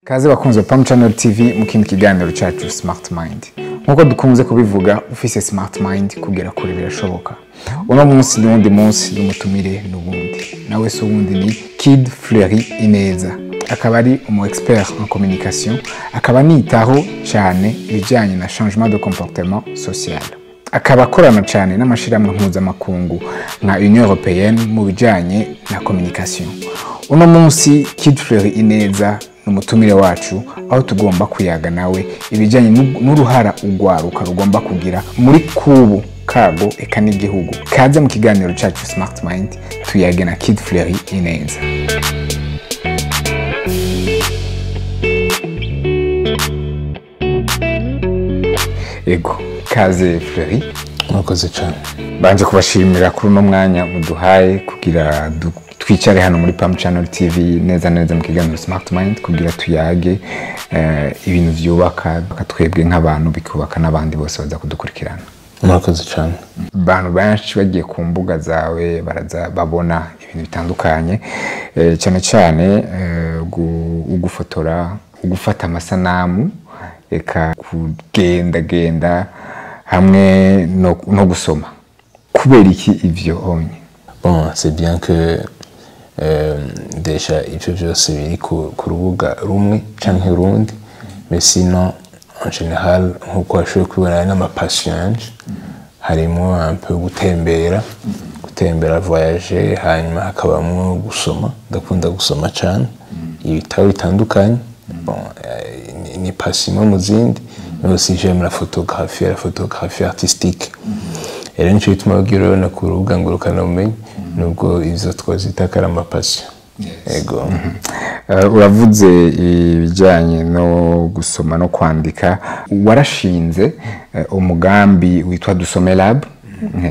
Kaze bakunze Pam Channel TV mu kindi kiganiro cyacu Smart Mind. Nkuko dukunze kubivuga, ufise Smart Mind kugera kure birashoboka. Uno munsi n'uwundi munsi n'umutumire n'ubundi. Nawe se uwundi ni Kid Fleury Ineza. Akaba ari umu expert en communication, akaba anitaho cyane ibijyanye na changement de comportement social. Akaba akorana cyane n'amashirahamwe mpuzamakungu nka Union Européenne mu bijyanye na communication. Uno munsi Kid Fleury Ineza n'umutumire wacu, aho tugomba kuyaga nawe ibijyanye n'uruhara urwaruka rugomba kugira muri kubu kago eka n'igihugu. Kaze mu kiganiro cyacu Smart Mind tuyage na Kid Fleury Ineza. Ego, kaze Fleury. Murakoze cyane. Banje kubashimira kuri uno mwanya muduhaye kugira twicare hano muri Pam Channel TV neza neza mu kiganiro Smart Mind kugira tuyage ibintu vyubaka twebwe nk'abantu bikubaka n'abandi bose baza kudukurikirana. Murakoze cyane. Abantu benshi bagiye ku mbuga zawe baraza babona ibintu bitandukanye, cyane cyane ugufotora, ugufata amasanamu, eka kugenda genda hamwe no gusoma. Kubera iki ivyo onye? Bon, c'est bien que déjà ivyo vyose biri ku rubuga rumwe canke urundi, mais sinon en général nkuko washoboye kubibona n'ama passion yanje harimo un peu gutembera voyager, hanyuma hakabamwo gusoma. Ndakunda gusoma cane ibitabo bitandukanye. Bon, ni passion mu zindi, mais aussi j'aime la photographie artistique. Rero nico gituma ugira urabona ku rubuga ngurukanabumenyi nubwo ivyo twazita ko ari ama passion. Ego. Uravuze ibijyanye no gusoma no kwandika, warashinze umugambi witwa Dusome Lab.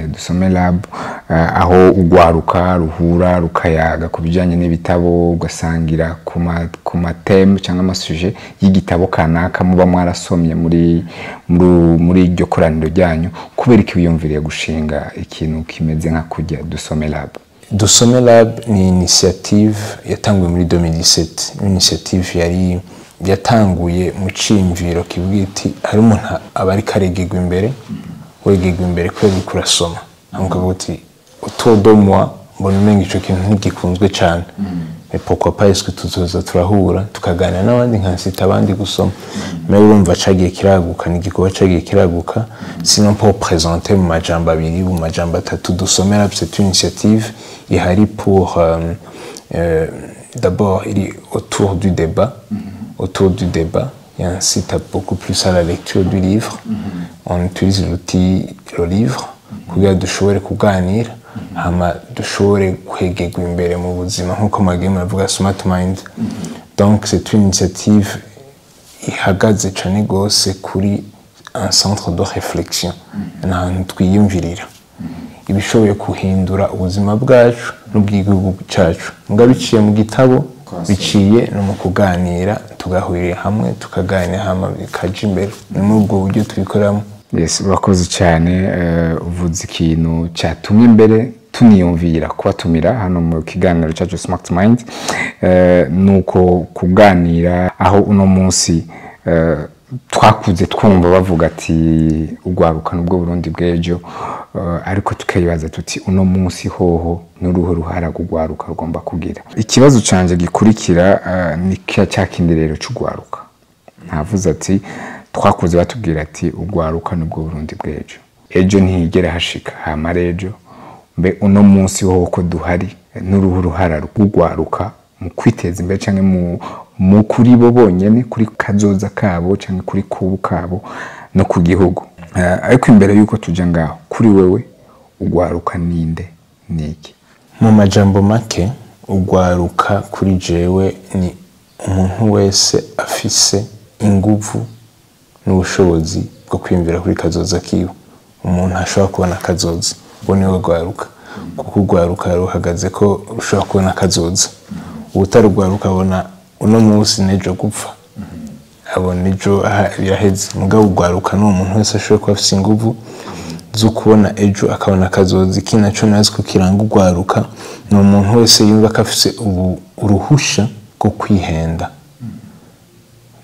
Dusome Lab, aho ugwaruka ruhura rukayaga ku bijyanye n'ibitabo, ugasangira ku ma thème cyangwa ama sujet y'igitabo kanaka muba mwarasomye muri iryo koraniro ryanyu. Kubera iki wiyumviriye gushinga ikintu kimeze nka kujya Dusome Lab? Dusome Lab ni initiative yatanguye muri 2017. Initiative yari yatanguye mu ciyumviro kivuga iti hari umuntu aba ariko aregegwa imbere, wegegwa imbere kubera uriko urasoma, hama uti autour de moi mbona umenga ico kintu ntigikunzwe cane, mais pourquoi pas est-ce que tuzoza turahura tukaganira n'abandi nkansita abandi gusoma. Mais urumva cagiye kiraguka, ni igikorwa cagiye kiraguka. Sinon pour présenter mu majambo abiri mu majambo atatu, Dusome Lab c'est une initiative ihari pour d'abord il est autour du débat, autour du débat et incite beaucoup plus à la lecture du livre. On utilise l'outil le livre kugira dushobore kuganira, hama dushobore kwegegwa imbere mu buzima nkuko mwagiye muravuga Smart Mind. Donc c'est une initiative ihagaze cane gose kuri un centre de réflexion, n'ahantu twiyumvirira ibishoboye guhindura ubuzima bwacu n'ubw'igihugu cacu, muga biciye mu gitabo, biciye no mu kuganira, tugahurira hamwe tukaganira hama bikaja imbere. Ni muri ubwo buryo tubikoramo. Yes, urakoze cyane. Uvuze ikintu cyatumye imbere tuniyumvira kubatumira hano mu kiganiro cyacu Smart Mind, nuko kuganira aho uno munsi twakuze twumva bavuga ati urwaruka nubwo Burundi bw'ejo, ariko tukibaza tuti uno munsi hoho n'uruhe ruhara rw'urwaruka rugomba kugira. Ikibazo canje gikurikira ni cya kindi rero c'urwaruka. Ntavuze ati twakuze batubwira ati urwaruka nubwo Burundi bw'ejo, ejo ntihigera hashika hama ejo. Mbe uno munsi hoho ko duhari n'uruhu ruhara rw'urwaruka mu kwiteza imbere canke mu kuri bo bonyene, kuri kazoza kabo canke kuri kubu kabo no ku gihugu. Ariko imbere yuko tuja ngaho, kuri wewe urwaruka ninde niki? Mu majambo make, urwaruka kuri jewe ni umuntu wese afise inguvu n'ubushobozi bwo kwiyumvira kuri kazoza kiwe. Umuntu ashobora kubona kazoza, uwo niwe rwaruka, kuko urwaruka ruhagaze ko rushobora kubona kazoza. Uwutarugwaruka abona uno munsi n'ejo gupfa, abona ejo biraheze. Mugabo urwaruka ni umuntu wese ashobora kuba afise inguvu zo kubona ejo akabona kazoza. Ikindi naco nazi ko kiranga urwaruka ni umuntu wese yumva ko afise uruhusha rwo kwihenda.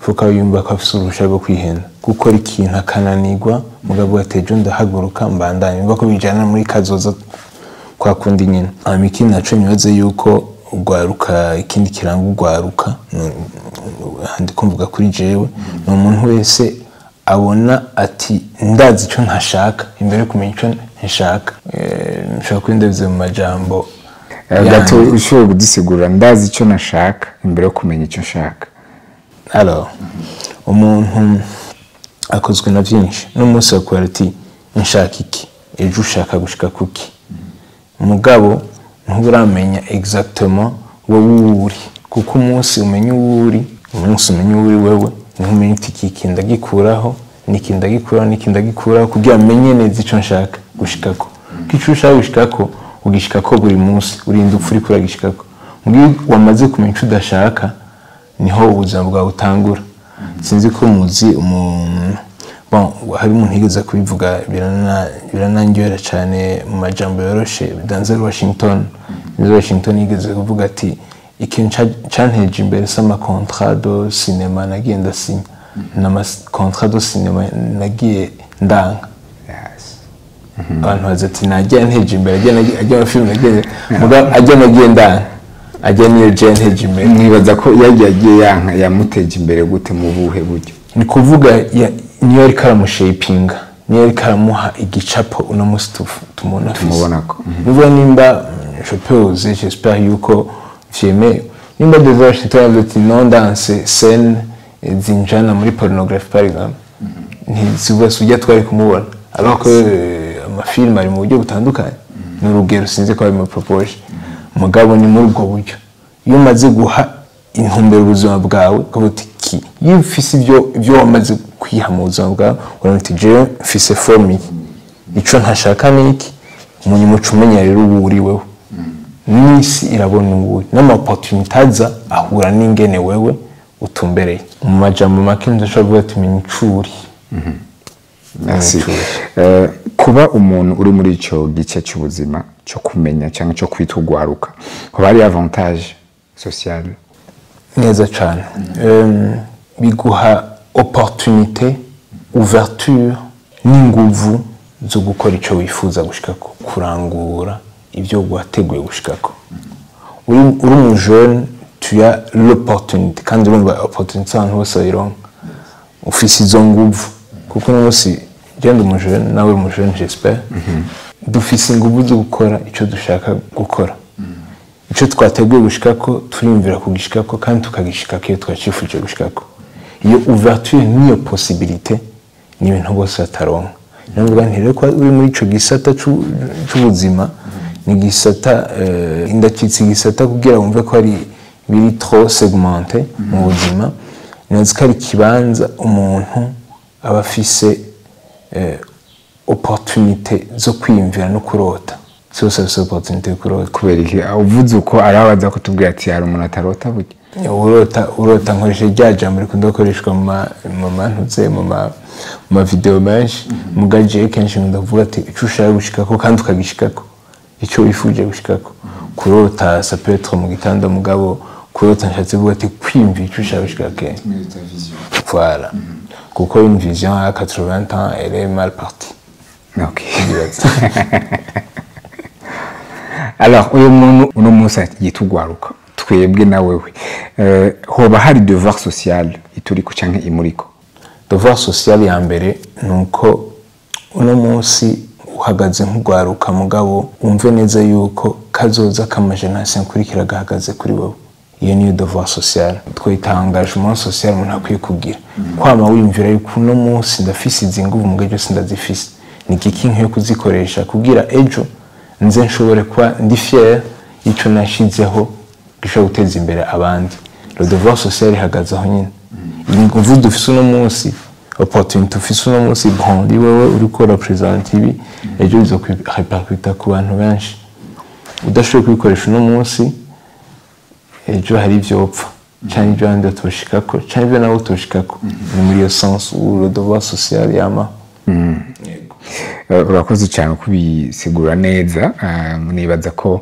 Fuko yumva ko afise uruhusha rwo kwihenda, gukora ikintu akananirwa, mugabo ati ejo ndahaguruka mbandanye. Yumva ko bijana muri kazoza kwa kundi nyine. Hama ikindi naco nibaze yuko ugwaruka, ikindi kiranga ugwaruka, ndiko mvuga kuri jewe, ni umuntu wese abona ati ndazi ico ntashaka imbere yo kumenya ico nshaka. Nshobora kuba ndabivuze mu majambo Gato ushobora kudusigurira ndazi icyo nashaka imbere yo kumenya icyo nshaka? Alors, umuntu akozwe na byinshi. N'umunsi bakubwira ati nshaka iki, ejo ushaka gushika kuki, mugabo nturamenya exactement wowe uwo uri, kuko umunsi umenya uwo uri, umunsi umenya uwo uri wewe, niho umenya uti iki ndagikuraho, niki ndagikuraho, niki ndagikuraho, kugira menye neza ico nshaka gushikako. Kuko ico ushaka gushikako ugishikako buri munsi, urinda upfa uriko uragishikako. Mugihe wamaze kumenya ico udashaka, niho ubuzima bwawe butangura. Sinzi ko muzi bon, hari umuntu yigeze kubivuga birananyohera cyane mu majambo yoroshe, Denzel Washington. Denzel Washington yigeze kuvuga ati ikintu canteje imbere si ama contrat de cinéma nagiye ndasinya, n'ama contrat de cinéma nagiye ndanga. Abantu baza ati nagiye nteje imbere ajya amafilime nagiye, mugabo ajya nagiye ndanga, ajya niyo je nteje imbere. Mwibaza ko yagiye agiye yanka yamuteje imbere gute, mu buhe buryo? Ni kuvuga niyo ariko aramushapinga, niyo ariko aramuha igicapo uno munsi tumubona afise. Tumubonako. Nuvuga nimba je peux oser, j'espère yuko vyemewe, nimba Denzel Washington yavuze ati non, danse scène zinjana muri pornographie par exemple, ntizibose ujya twari kumubona, alors que amafilm ari mu buryo butandukanye. Ni urugero, sinzi ko babimupropoje, mugabo ni muri ubwo buryo. Iyo umaze guha intumbero ubuzima bwawe, ukavuga uti ki iyo ufise ibyo wamaze kwiha mu buzima bwawe, urabona uti jewe mfise forme iyi, ico ntashaka ni iki. Munyuma uca umenya rero uwo uri wewe, n'isi irabona uwo uri, n'ama opportunité aza ahura n'ingene wewe utumbereye. Mu majambo make ndashobora kuvuga ati menya ico uri. Merci. Ico uri. Kuba umuntu uri muri ico gice cy'ubuzima cyo kumenya cyangwa cyo kwita ugwaruka, hoba hari avantage sociale? Neza cyane. Biguha opportunité, ouverture n'inguvu zo gukora icyo wifuza gushikako, kurangura ibyo wateguye gushikako. Uri umu jeune, tu as l'opportunité, kandi urumva opportunité abantu bose bayironka. Ufise izo nguvu kuko uno munsi genda umu jeune, nawe uri umu jeune, j'espère, dufise inguvu zo gukora icyo dushaka gukora, icyo twateguye gushikako. Turiyumvira kugishikako kandi tukagishikako iyo twacifuje gushikako. Iyo ouverture n'iyo possibilité ni ibintu bose bataronka. Niyo mvuga nti rero ko uri muri ico gisata c'ubuzima, ni igisata ndacitse igisata kugira wumve ko ari biri trop segmenté mu buzima. Nibaza ko ari ikibanza umuntu aba afise opportunité zo kwiyumvira no kurota. Si bose bafise opportunité yo kurota. Kubera iki uvuze uko? Arabaza kutubwira ati hari umuntu atarota burya. Urota, urota, nkoresha rya jambo rikunda gukoreshwa mu mantuze, mu ma video menshi, muga jewe kenshi nkunda kuvuga ati ico ushaka gushikako kandi ukagishikako, ico wifuje gushikako. Kurota, ça peut être mu gitanda, mugabo kurota nshatse kuvuga ati kwiyumvira ico ushaka gushikako. Voilà, kuko une vision à 80 ans, elle est mal partie. Ok. Alors, uyu muntu uno munsi yitwa ugwaruka, twebwe na wewe, hoba hari devoir social ituriko canke imuriko? Devoir social ya mbere ni uko uno munsi uhagaze nk'ugwaruka, mugabo wumve neza yuko kazoza k'ama génération akurikira gahagaze kuri wowe. Iyo niyo devoir social, twita engagement social umuntu akwiye kugira, kwama wiyumvira yuko uno munsi ndafise izi nguvu, mugabo ejo sindazifise, ni igiki nkwiye kuzikoresha kugira ejo nze nshobore kuba ndi fier y'ico nashizeho gishobora guteza imbere abandi. Le devoir social ihagaze aho nyine. Inguvu dufise uno munsi, opportunité ufise uno munsi, brandi wewe uriko urapresenta ibi, ejo bizorepercuta ku bantu benshi. Udashoboye kubikoresha uno munsi, ejo hari ivyo upfa canke ibyo abandi batoshikako canke ibyo nawe utoshikako. Ni muri iyo sens où le devoir social yama. Urakoze cyane kubisigura neza. Nibaza ko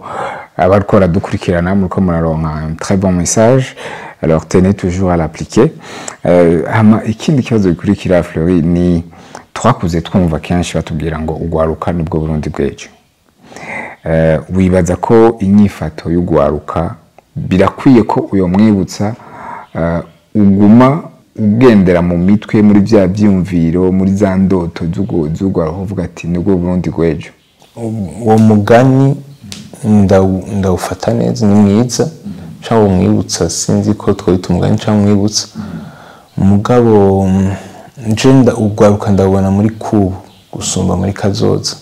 abariko baradukurikirana muriko muraronka un très bon message. Alors tenez toujours à l'appliquer. Hama ikindi kibazo gikurikira, Fleury, ni twakuze twumva kenshi batubwira ngo ugwaruka nibwo Burundi bw'ejo. Wibaza ko inyifato y'ugwaruka birakwiye ko uyo mwibutsa uguma ugendera mu mitwe, muri bya byiyumviro, muri za ndoto z'ugwaruka, uvuga ati nibwo Burundi bw'ejo? Uwo mugani ndawufata neza, ni mwiza, cyangwa umwibutsa, sinzi ko twawita umugani cyangwa umwibutsa. Mugabo nje ugwaruka ndabona muri kubu gusumba muri kazoza,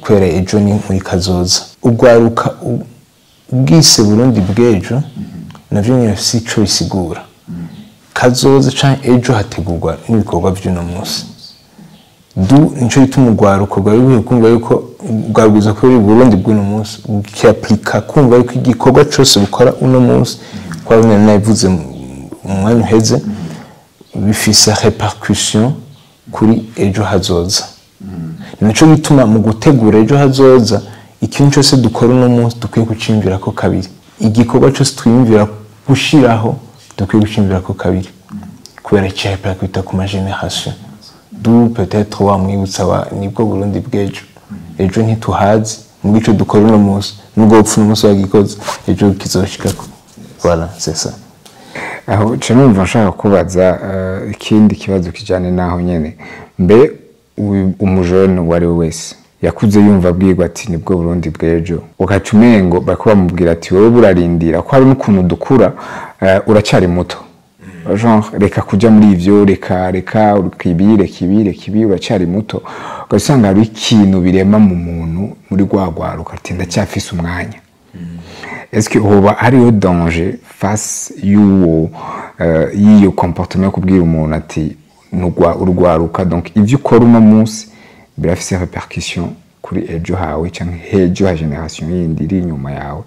kubera ejo ni muri kazoza. Ugwaruka ubwise Burundi bw'ejo navyo nyene si ico bisigura. Kazoza canke ejo hategurwa n'ibikorwa vy'uno munsi. Du nico gituma urwaruka rwari rukwiye kumva yuko rwabwirizwa kuba ruri Burundi bw'uno munsi, ukiaplika kumva yuko igikorwa cose ukora uno munsi, kwa bimwe nabivuze mu mwanya uheze, bifise répercussion kuri ejo hazoza. Nico gituma mu gutegura ejo hazoza, ikintu cyose dukora uno munsi dukwiye kuciyumvirako kabiri. Igikorwa cyose twiyumvira gushiraho dukwiye guciyumvirako kabiri, kubera cirépercuta ku ma génération. Du peut-être wa mwibutsa wa nibwo Burundi bw'ejo, ejo ntituhazi, mu ico dukora uno munsi, nubwo upfa uno munsi wagikoze, ejo kizoshikako. Voilà, c'est ça. Aho nca numva nshaka kubaza ikindi kibazo kijyanye n'aho nyene. Mbe umujene uwo ari we wese yakuze yumva abwirwa ati nibwo Burundi bw'ejo, ugaca umengo bariko bamubwira ati wowe burarindira, ko hari n'ukuntu dukura, uracyari muto, genre reka kuja muri ivyo, reka ibi, reka ibi, reka ibi, uracyari muto. Ugasanga hari ikintu birema mu muntu, muri rwa rwaruka, ati ndacyafise umwanya. Est-ce que hoba hariho danger face y'uwo y'iyo comportement yo kubwira umuntu ati nugwa urwaruka, donc ivyo ukora uno munsi birafise répercussion kuri ejo hawe canke hejo ha génération yindi iri inyuma yawe,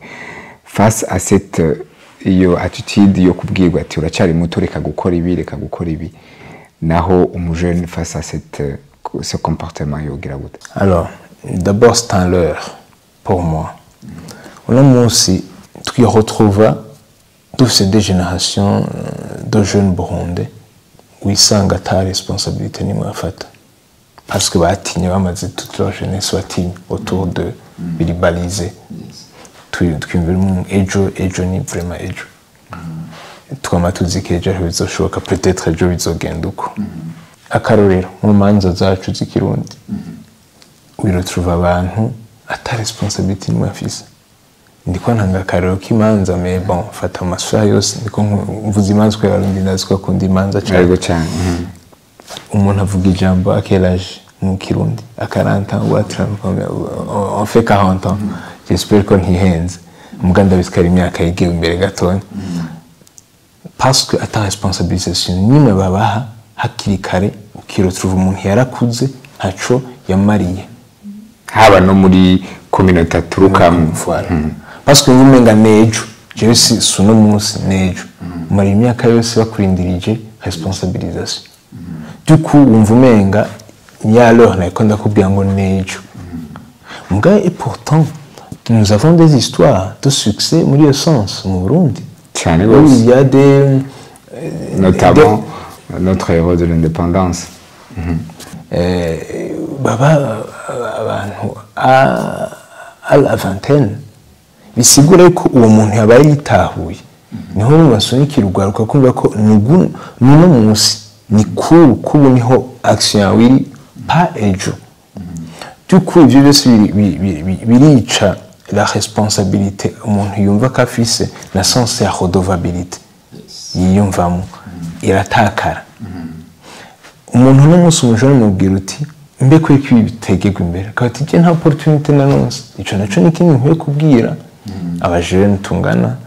face à cette iyo attitude yo kubwirwa ati uracyari muto, reka gukora ibi, reka gukora ibi? Naho umujene face à cette ce comportement yogira gute? Alors, d'abord, c'est un leurre pour moi. Uno munsi twiretrouva dufise des générations de jeunes burundais wisanga ata responsabilité nimwe bafata, parce que batinye, bamaze toute leur jeunesse batinye autour de biri balisé. Twiyumvira ejo, ejo ni vraiment ejo, twama tuzi ko ejo ariho bizoshoboka, peut-être ejo bizogenda uko. Akarorero, mu manza zacu z'ikirundi wiretrouva abantu ata responsabilité nimwe afise. Ndiko ntanga akarorero k'imanza, mais bon, fata amasaha yose, ndiko mvuze imanza kubera Abarundi ndazi ko bakunda imanza cane. Yego cyane. Umuntu avuga ijambo à quel âge mu kirundi? À 40 ans ou à 30 ans? On fait 40 ans, j'espère ko ntihenze, muga ndabizi ko ari imyaka yigiwe imbere gatonya, parce que ata responsabilisation nimwe babaha hakiri kare. Ukiretrouva umuntu yarakuze ntaco yamariye, haba no muri communauté aturukamo. Voilà. Parce que umenga nejo, jewe si uno munsi, nejo. Umara imyaka yose bakurindirije responsabilisation. Du coup wumva umenga ya l'heure nariko ndakubwira ngo nejo. Muga et pourtant nous avons des histoires de succès muri iyo sens mu Burundi. Cyane Où rwose. il y a des Notamment notre héros de l'indépendance. Baba abantu à la vingtaine, bisigura ko uwo muntu yabaye yitahuye. Niho basunikira urwaruka kumva ko nuno munsi ni kubu, kubu niho action yawe iri, pas ejo. Du coup ivyo byose birica la responsabilité umuntu yumva ko afise, na sens ya redevabilité yiyumvamo iratakara. Umuntu uno munsi, umujene, umubwira uti mbe kwe ko ibi bitegerwa imbere, akaba ati jye nta opportunité nanonse. Ico naco ni ikindi nkwiye kubwira abajene tungana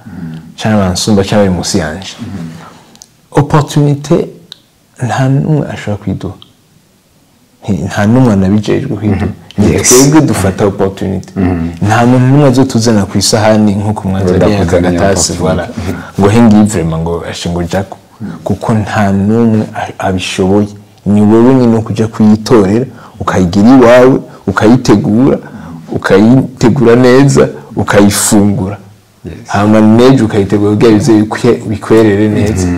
canke bansumba canke bari munsi yanje: opportunité nta n'umwe ashobora kwiduha. Nta n'umwe anabijejwe kwiduha, ni twebwe dufata opportunité. Nta muntu n'umwe azotuzana ku isahani nk'uko mwanzaniye Ndakuzaniye akagatasi opportunité. Voilà, ngo he ngiyi vraiment, ngo ashe ngo jako, kuko nta n'umwe abishoboye. Ni wowe nyine kuja kuyitorera, ukayigira iwawe, ukayitegura, ukayitegura neza, ukayifungura. Hama nejo ukayitegura kugira bize bikwerere neza.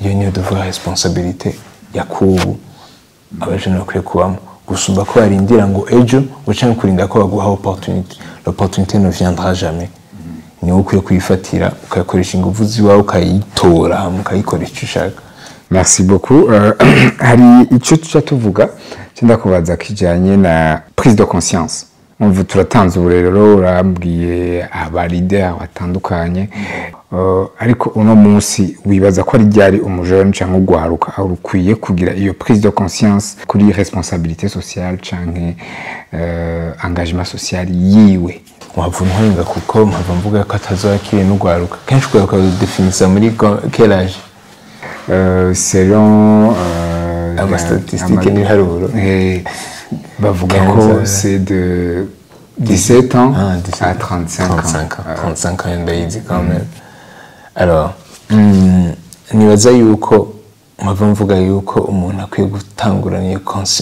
Iyo niyo devoir, responsabilité ya kubu abajene bakwiye kubamo, gusumba ko barindira ngo ejo, ngo canke kurinda ko baguha opportunité. L'opportunité ne viendra jamais. Ni wowe ukwiye kuyifatira, ukayakoresha ingufu ziwawe, ukayitora, hama ukayikoresha icyo ushaka. Merci beaucoup. Hari icyo tuca tuvuga ndakubaza kijyanye na prise de conscience. Umva, turatanze uburero, urambwiye aba leader batandukanye. Ariko uno munsi wibaza ko ari ryari umujene cyangwa ugwaruka aho rukwiye kugira iyo prise de conscience kuri responsabilité sociale canke engagement social yiwe? Wava untwenga, kuko mpava mvuga ko atazoba akiri n'ugwaruka. Kenshi ugwaruka rudefinisa muri quel âge? Selon Amastatistike n'ibiharuro. Bavuga ko 15, c'est de 17 ans Ah, 17. à 35 ans. 35 ans, 35 ans ndayizi quand même. Alors, nibaza yuko mpava mvuga yuko umuntu akwiye gutangurana iyo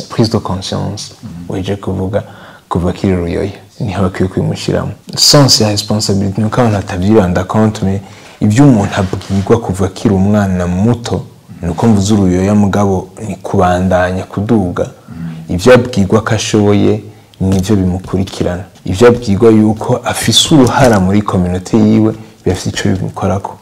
prise de conscience weje kuvuga kuva akiri ruyoya, niho bakwiye kubimushyiramo sens ya responsabilité. Nuko abantu batabyiranda compte, mais ibyo umuntu abwirwa kuva akiri umwana muto, nuko mvuze uruyoya, mugabo ni kubandanya kuduga, ibyo abwirwa ko ashoboye nibyo bimukurikirana. Ibyo abwirwa yuko afise uruhara muri communauté yiwe birafite icyo bimukorako.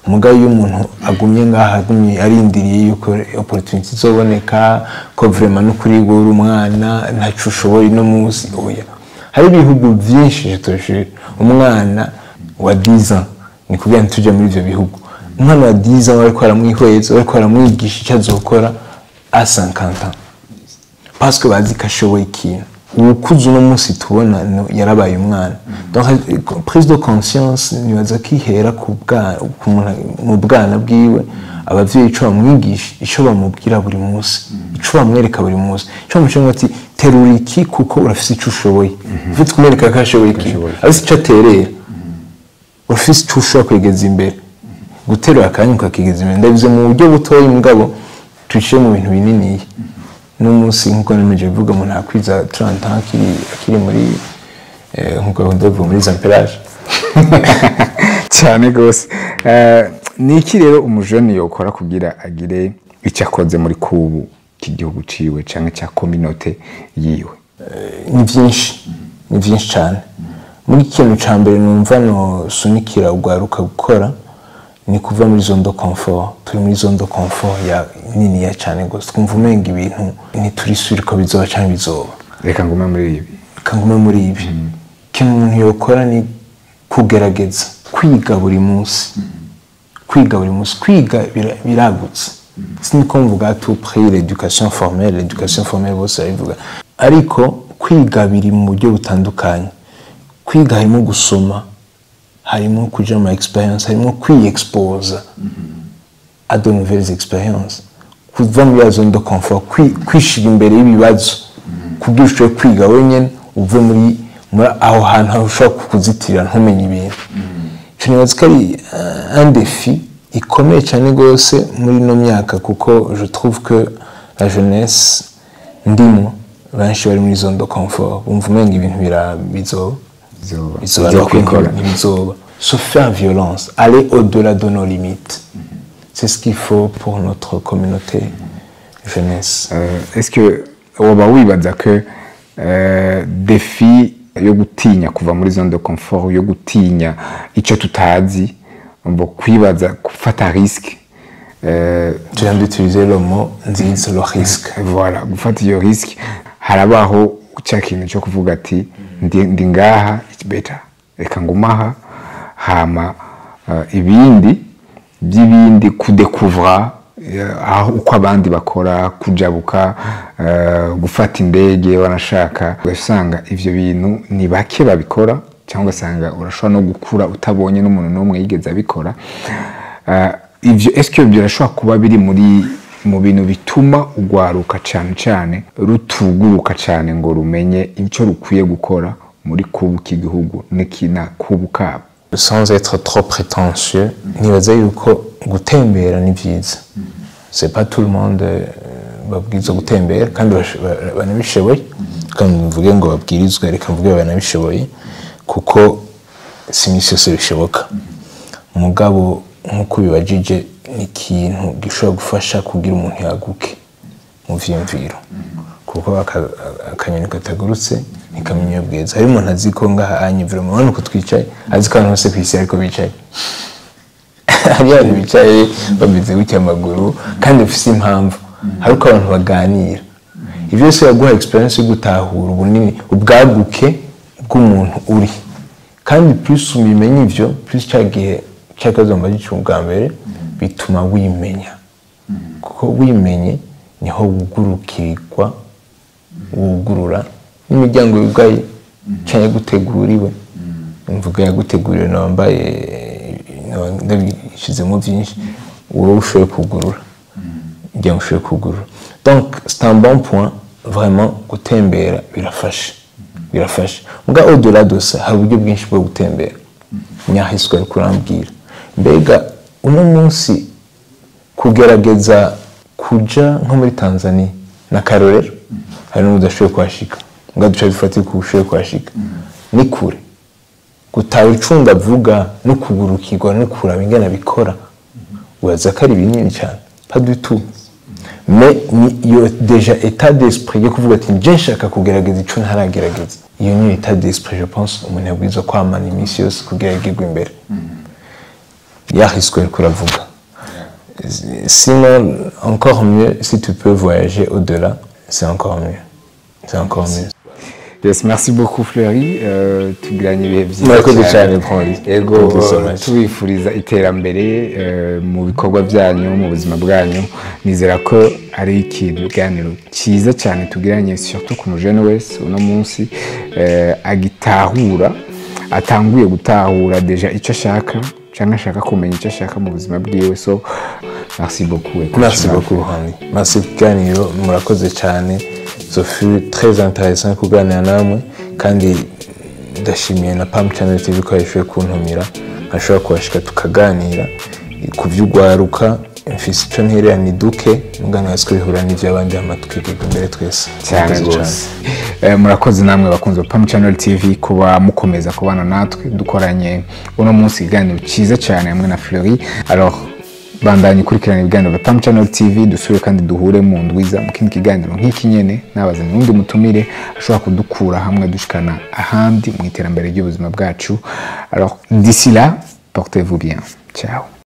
Mugabo iyo umuntu agumye ngaha, agumye arindiriye yuko opportunity izoboneka, ko vraiment n'ukuri wowe uri umwana, ntaco ushoboye no munsi, oya. Hari ibihugu byinshi, je te jure, umwana wa 10 ans, ni kugira ntitujye muri ivyo bihugu, umwana wa 10 ans bariko baramwihweza, bariko baramwigisha icyo azokora à 50 ans, parce que bazi ko ashoboye ikintu. Uwukuze uno munsi tubona yarabaye umwana. Donc prise de conscience nibaza ko ihera ku mu bwana bwiwe. Abavyeyi ico bamwigisha, ico bamubwira buri munsi, ico bamwereka buri munsi, ico bamushinga ati: "Terura iki kuko urafise ico ushoboye." Ufite kumwereka ko ashoboye iki, afise ico aterera, urafise ico ushobora kwegeza imbere, guterura akanya ukakigeza imbere. Ndabivuze mu buryo butoyi, mugabo tuciye mu bintu bininiya. N'umunsi, nk'uko nemeje bivuga, umuntu akwiza 30 ans akiri muri nk'uko bakunda kubivuga, muri zampérage. Cyane rwose. Ni iki rero umujene yokora kugira agire icyo akoze muri kubu cy'igihugu ciwe cyangwa cya communauté yiwe? Ni byinshi, ni byinshi cyane. Muri ikintu cya mbere numva nosunikira ugwaruka gukora ni kuva muri zone de confort. Turi muri zone de confort ya niniya cyane rwose, twumva umenga ibintu ntituri sûr ko bizoba cyangwa bizoba. Reka ngume muri ibi. Reka ngume muri ibi. Ikintu umuntu yokora ni kugerageza kwiga buri munsi, kwiga buri munsi. Kwiga biragutse. Siniko mvuga à tout prix l'éducation formelle. L'éducation formelle bose barabivuga, ariko kwiga biri mu buryo butandukanye. Kwiga harimo gusoma, harimo kuja mu expérience, harimo kwiexposa à de nouvelles expériences, kuva muri ya zone de confort, kwishira imbere y'ibibazo kugira ushobore kwiga wenyine, uve muri aho hantu ushobora kukuzitirira ntumenye ibintu. Ico nibaza ko ari un défi ikomeye cyane rwose muri ino myaka, kuko je trouve que la jeunesse ndimo benshi bari muri zone de confort, bumva umenga ibintu bizoba. Bizoba. Bizoba. Bizokwikora. Ntibizoba. Se faire violence, aller au-delà de nos limites, c'est ce qu'il faut pour notre communauté jeunesse. Est-ce que woba wibaza ko défi yo gutinya kuva muri zone de confort, yo gutinya icyo tutazi, ngo kwibaza gufata risque, Tu viens d'utiliser le mot nziza, le risque. Voilà, gufata iyo risque, harabaho cya kintu cyo kuvuga ati: Ndi ngaha, it's better, reka ngumaha." Hama ibindi by'ibindi kudekuvra aho uko abandi bakora, kujabuka, gufata indege wanashaka, ugasanga ivyo bintu ni bake babikora, cyangwa ugasanga urashobora no gukura utabonye n'umuntu n'umwe yigeze abikora. Ivyo est-ce que birashobora kuba biri muri mu bintu bituma ugwaruka cyane cyane rutuguruka cyane ngo rumenye icyo rukwiye gukora muri kubu k'igihugu n'ikina kubu kabo? Sans être trop prétentieux, nibaza yuko gutembera ni byiza. C'est pas tout le monde babwirizwa gutembera kandi banabishoboye. Kandi mvuge ngo babwirizwe, reka mvuge banabishoboye, kuko Si iminsi yose bishoboka, mugabo nk'uko bibajije, ni ikintu gishobora gufasha kugira umuntu yaguke mu vyiyumviro, kuko akanyoni katagurutse ntikamenya iyo bweze. Hari umuntu azi ko ngaha anyivura, murabona uko twicaye, azi ko abantu bose kw'isi ariko bicaye. Hari abantu bicaye bameze gutya amaguru kandi bafise impamvu. Hari uko abantu baganira, ibyo byose biraguha expérience yo gutahura ubunini, ubwaguke bw'umuntu uri. Kandi plus ubimenya ivyo, plus cya gihe cya kibazo mbajije ubwa mbere, bituma wimenya, kuko wimenye niho wugurukirwa, wugurura n'imiryango yugaye cyangwa yaguteguriwe. Imvuga yaguteguriwe, wambaye ndabishyizemo byinshi, wowe ushoboye kugurura kugira ngo ushobore kugurura. Donc c'est un bon point vraiment, gutembera birafasha, birafasha. Muga au delà de ça, hari uburyo bwinshi bwo gutembera. Nyahiswe ari kurambwira, mbega uno munsi kugerageza kuja nko muri Tanzania na karorero, hari n'ubu udashoboye kuhashika, mbwa duca dufate ko ushoboye kuhashika, ni kure. Gutaha icunda avuga no kugurukirwa no kuraba ingene bikora, uraza ko ari binini cyane? Pas du tout. Mais ni iyo déjà état d'esprit yo kuvuga ati: "Nje nshaka kugerageza ico ntaragerageza." Iyo ni état d'esprit, je pense, umuntu yabwirizwa kwamana iminsi yose kugira yigirwe imbere. Yahiswe ariko uravuga. Sinon, encore mieux, si tu peux voyager au-delà, c'est encore mieux, c'est encore mieux. Yes, merci beaucoup Fleury. Tugiranye ibihe byiza. Murakoze cyane, Henri. Ego. Thank you so much. Tubifuriza iterambere mu bikorwa byanyu, mu buzima bwanyu. Nizera ko ari ikintu ikiganiro cyiza cyane tugiranye, surtout ku mujene wese uno munsi agitahura, atanguye gutahura déjà icyo ashaka cyangwa ashaka kumenya icyo ashaka mu buzima bwiwe. So merci beaucoup. Merci beaucoup, Henri. Merci kuganiro, murakoze cyane. Ce fut très intéressant kuganira namwe, kandi ndashimiye na Pam Channel TV ko yashoboye kuntumira, nkashobora kuhashika tukaganira ku vy'ugwaruka. Mfise ico nterera ni duke, mugana ko bihura n'ivy'abandi, hama tukigirwa imbere twese. Cyane Murakoze. rwose. Murakoze namwe bakunze Pam Channel TV kuba mukomeza kubana natwe. Dukoranye uno munsi ikiganiro cyiza cyane hamwe na Fleury. Alors bandanye ukurikirana ibiganiro bya Pam Channel TV. Dusubire kandi duhure mu ndwiza mu kindi kiganiro nk'iki nyene, nabazanye undi mutumire ashobora kudukura hamwe dushikana ahandi mu iterambere ry'ubuzima bwacu. Alors d'ici là, portez-vous bien, ciao.